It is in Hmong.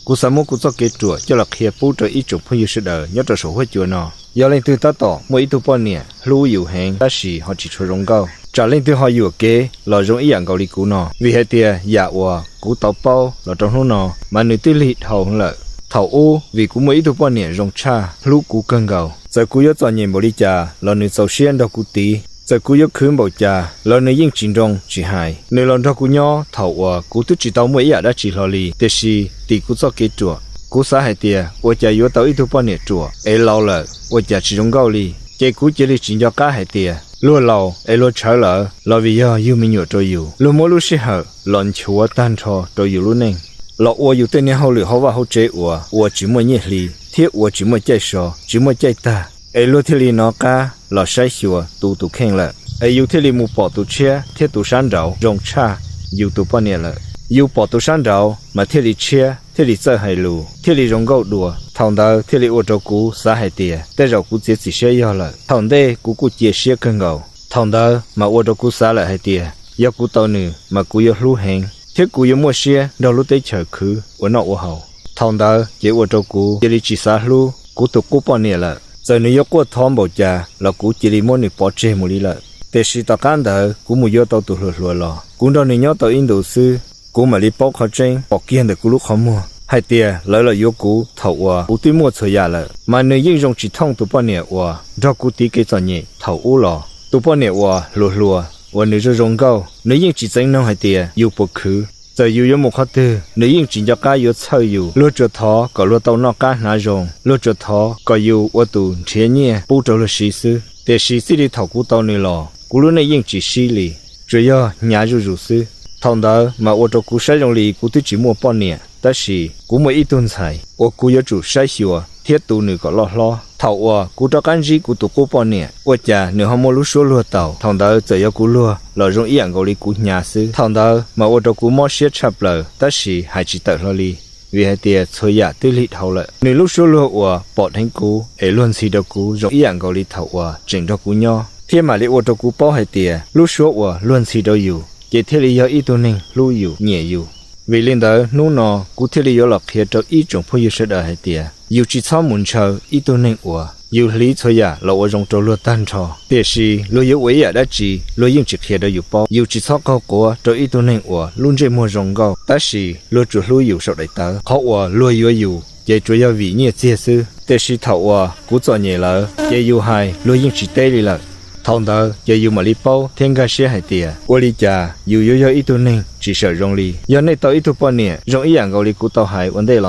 Kuv xav muab kuv txoj kev ruam coj los qhia pub rau ib tsoom phooj ywg sawv daws nyob rau saum huab cua no. Yog leej twg tab tom muaj ib tug poj niam hlub yus heev tab sis ho tsis tshua zoo nkauj, tsam leej twg ho yuam kev los zoo ib yam nkaus li kuv no. Vim hais tias yam uas kuv tau paub los rau hnub no mas nws twb lig dhau lawm. Thaum ub vim kuv muaj ib tug poj niam zoo tshaj, hlub kuv kawg nkaus, txawm kuv yuav txom nyem npaum li cas los nws txaus siab nrog kuv tiv, txawm kuv yuav khwv npaum cas los nws yeej tsis nroo tsis hais. Nws los nrog kuv nyob thaum uas kuv twb tsis tau muaj ib yam dab tsi hlo li, tiam sis tim kuv txoj kev ruam, kuv xav hais tias ua cas yuav tau ib tug poj niam ruam es laus lawm ua cas tsis zoo nkauj li. Ces kuv cia li tsis nco qab hais tias luag laus es luag tshawv lawm los vim yog yug me nyuam rau yus, luag muab lub sij hawm los nchuav tag nrho rau yus lub neej, los ua yus tej niag hauj lwm hauv vaj hauv tsev uas ua tsis muaj nyiaj hli thiab ua tsis muaj caij so tsis muaj caij tag, es luag thiaj li nov qab los saib xyuas tu tus kheej lawm, es yus thiaj li mus pom tus tshiab thiab tus sab nraud zoo tshaj yus tus poj niam lawm. Yus pom tus sab nraud mas thiaj li tshiab thiaj li txawj hais lus thiaj li zoo nkauj dua. Thaum ntawd thiaj li ua rau kuv xav hais tias tej zaum kuv txiav txim siab yog lawm. Thaum ntej kuv kuj cia siab kawg nkaus, thaum ntawd mas ua rau kuv xav lawm hais tias yog kuv tau nws mas kuv yuav hlub heev thiab kuv yuav muaj siab nrog lub teb chaws khwv ua noj ua haus. Thaum ntawd ces ua rau kuv cia li tsis xav hlub kuv tus qub poj niam lawm. Txawm nws yuav quaj thov npaum cas los kuv cia li muab nws pov tseg mus li lawm. Tiam sis tom qab ntawd kuv mus yuav tau tus hluas hluas los, kuv nrog nws nyob tau ib ntus xwb, kuv mam li paub qhov tseeb pom kiag ntawm kuv lub qhov muag hais tias lawv los yuav kuv thaum uas kuv twb muaj txhua yam lawm, mas nws yeej zoo tsis thooj tus poj niam uas nrog kuv tiv kev txom nyem thaum ub los. Tus poj niam uas hluas hluas uas nws zoo zoo nkauj, nws yeej tsis txeev noog hais tias yus puas khwv. Txawm yus yuav mus qhov twg nws yeej tsis nco qab yuav txhawj yus. Luag tsuas thov kom luag tau noj qab hnav zoo, luag tsuas thov kom yus ua tus nrhiav nyiaj pub rau luag siv xwb. Tiam sis txij li thaum kuv tau nws los kuv lub neej yeej tsis sib li, tsuas yog hnyav zuj zus xwb. Thaum ntawd mas ua rau kuv saib zoo li kuv twb tsis muaj poj niam, tab sis kuv muaj ib tug ntxhais uas kuv yuav tsum saib xyuas thiab tu nws kom loj hlob. Thaum uas kuv rov qab ntsib kuv tus qub poj niam, ua cas nws ho muaj lub suab luag taus. Thaum ntawd txawm yog kuv luag los zoo ib yam nkaus li kuv hnyav xwb. Thaum ntawd mas ua rau kuv mob siab tshaj plaws, tab sis hais tsis tawm hlo li, vim hais tias txhua yam twb lig dhau lawm. Nws lub suab luag uas pom dheev kuv es luag ntxhi rau kuv zoo ib yam nkaus li thaum uas tseem nrog kuv nyob, thiab mam li ua rau kuv paub hais tias lub suab uas luag ntxhi rau yus ces thiaj li yog ib tug neeg hlub yus nyiam yus. Vim li ntawd hnub no kuv thiaj li yuav los qhia rau ib tsoom phooj ywg sawv daws hais tias yus tsis txhob mus ntshaw ib tug neeg uas yus hliv txhua yam los ua zoo rau luag tag nrho, tiam sis luag yuav ua ib yam dab tsi luag yeej tsis qhia rau yus paub. Yus tsis txhob qaug quav rau ib tug neeg uas lub ntsej muag zoo nkauj tab sis luag tsuas hlub yus saum daim tawv. Qhov uas luag yuav yus ces tsuas yog vim nyiaj txiag xwb. Tiam sis thaum uas kuv txom nyem lawm ces yus hais luag yeej tsis teb li lawm. Thaum ntawd ces yus mam li paub thiab nkag siab hais tias ua li cas yus yuav yog ib tug neeg tsis sawm zoo li. Yog nej tau ib tug poj niam zoo ib yam nkaus li kuv tau hais ua ntej